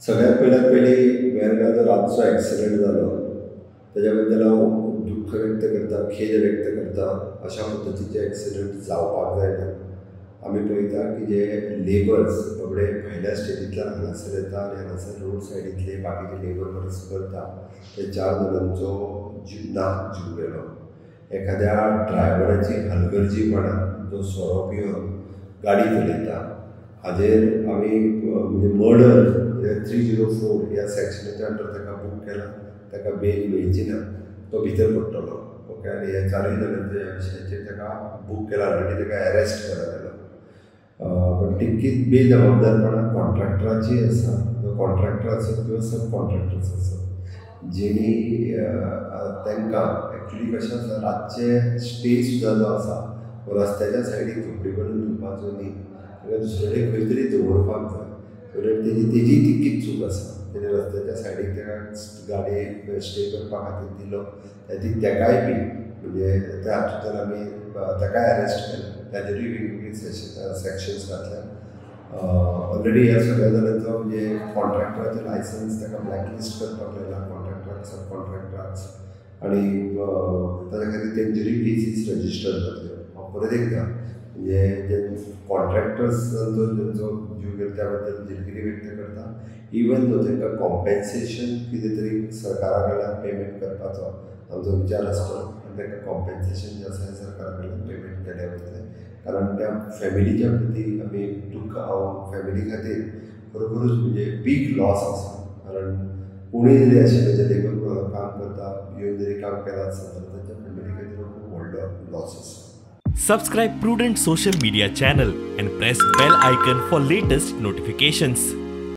सगळ्यात पयल्यात पयलीं वेर्णा जो रातचो एक्सिडंट जालो तेज्या बद्दल हांव दुख्ख व्यक्त करता, खेद व्यक्त करता. अशा पद्दतीचे एक्सिडंट जावपाक जायना. आमी पळयता की जे लेबर्स बाबडे भायल्या स्टेटींतल्यान हांगासर येता आनी हांगासर रोड सायडींतले बाकीचे लेबर वर्क्स करता, ते 4 जाणांचो जीव ना जीव गेलो. एखाद्या ड्रायव्हराची हलगर्जीपणा, जो सोरो पिवन गाडी चलयता, हाजेर आमी म्हणजे मर्डर 304 ह्या सेक्शनाच्या अंडर ताका बूक केला. ताका बेल मेळची ना, तो भितर पडटलो. ओके, आनी ह्या 4 जाणांच्या ह्या विशयाचेर ताका बूक केला, ऑलरेडी ताका अरेस्ट केला गेलो. पण तितकीच बेजबाबदारपणां कॉन्ट्रॅक्टराची आसा. जो कॉन्ट्रॅक्टर आसत किंवा सब कॉन्ट्रॅक्टर्स आसत, जेणी तांकां एक्चुली कशें आसा, रातचे स्टे सुद्दां जो आसा रस्त्याच्या सायडीक झोपडी बांदून दिवपाचो न्ही, ताका दुसरे कडेन खंय तरी दवरपाक जाय. सो that तेजी तितकीच चूक आसा. तेणे रस्त्याच्या सायडीक ताका गाडी स्टे करपा खातीर दिलो, ताजी तेकाय बी म्हणजे त्या हातूंतल्यान आमी ताकाय अरेस्ट केला. ताजेरूय वेगवेगळी सेक्शन्स घातल्या. ऑलरेडी ह्या सगळ्या जाणांचो म्हणजे कॉन्ट्रॅक्टराचें लायसन्स ताका ब्लॅकलिस्ट करपाक लायला, कॉन्ट्रॅक्टराक, सब कॉन्ट्रॅक्टराक, आनी ताच्या खातीर तेंचेरूय केसीस रजिस्टर जातल्यो. हांव परत एकदां म्हणजे जे कॉन्ट्रॅक्टर्सांचो तेंचो जीव गेलो त्या बद्दल दिलगिरी व्यक्त करता. इवन दो तांकां कॉम्पेन्सेशन कितें तरी सरकारा कडल्यान पेमेंट करपाचो आमचो विचार आसतलो आनी तांकां कॉम्पेन्सेशन जें आसा हें सरकारा कडल्यान पेमेंट केलें वतलें. कारण त्या फॅमिलीच्या प्रती आमी दुख्ख, हांव फॅमिली खातीर खरोखरूच म्हणजे बीग लॉस आसा. कारण कोणूय जरी आशिल्ले जे लेबर काम करता, येवन जरी काम केलां आसत जाल्यार तांच्या फॅमिली खातीर खूब व्हडलो लॉस आसा. Subscribe Prudent Social Media channel and press bell icon for latest notifications.